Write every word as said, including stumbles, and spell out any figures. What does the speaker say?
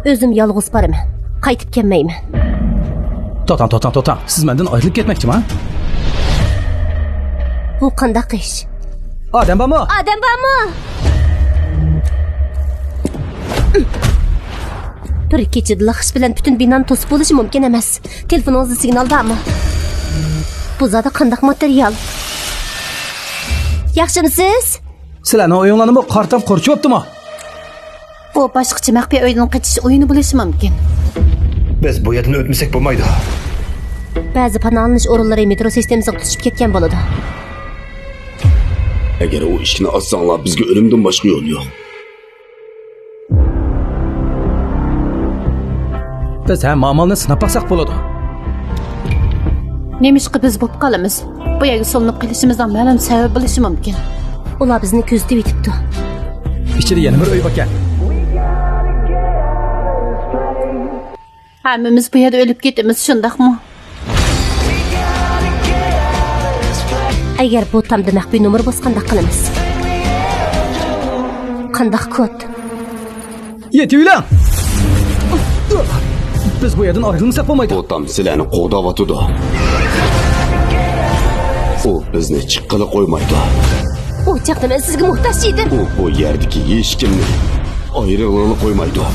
ئۆزۈم يالغۇز بارىمەن. قايتىپ كەلمەيمەن. توختاڭ، توختاڭ، توختاڭ. سىز مەندىن ئايرىلىپ كەتمەكچىما؟ بۇ قانداق ئىش؟ ئادەم بارمۇ؟ ئادەم بارمۇ؟ بىر كېچىدىلا خىش بىلەن پۈتۈن بىنانى توسۇپ بولۇشى مۇمكىن ئەمەس. تېلېفونىڭىزدا سىگنال بارمۇ؟ بۇ زادى قانداق ماتېرىيال؟ ياخشىمۇسىز؟ سىلەرنىڭ ئۆيۈڭلارنىمۇ قارا تام قورشىۋاپتىمۇ؟ بۇ باشقىچە مەخپىي ئۆيدىن قېچىش ئويۇنى بولۇشى مۇمكىن. بىز بۇ يەردىن ئۆتمىسەك بولمايدۇ. بەزى پاناھلىنىش ئورۇنلىرى مېترو سىستېمىسىغا تۇتىشىپ كەتكەن بولىدۇ. ئەگەر ئۇ ئىشىكنى ئاچساڭلار، بىزگە ئۆلۈمدىن باشقا يول يوق. بىز ھەممە ئامالنى سىناپ باقساق بولىدۇ. نېمىشقا بىز بولۇپ قالىمىز؟ بۇ يەرگە سولىنىپ قېلىشىمىزنىڭ مەلۇم سەۋەبى بولۇشى مۇمكىن. ئۇلار بىزنى كۆزىتىۋېتىپتۇ. ئىچىدە يەنە بىر ئۆي باركەن. ھەممىمىز بۇ يەردە ئۆلۈپ كېتىمىز، شۇنداقمۇ؟ ئەگەر بۇ تامدا مەخپىي نومۇر بولسا قانداق قىلىمىز؟ قانداق كود؟ يېتىۋېلىڭ! بىز بۇ يەردىن ئايرىلمىساق بولمايدۇ. بۇ تام سىلەرنى قوغداۋاتىدۇ. ئۇ بىزنى چىققىلى قويمايدۇ. ئۇ چاغدا مەن سىزگە موھتاج ئىدىم. ئۇ بۇ يەردىكى ھېچكىمنى ئايرىلغىلى قويمايدۇ.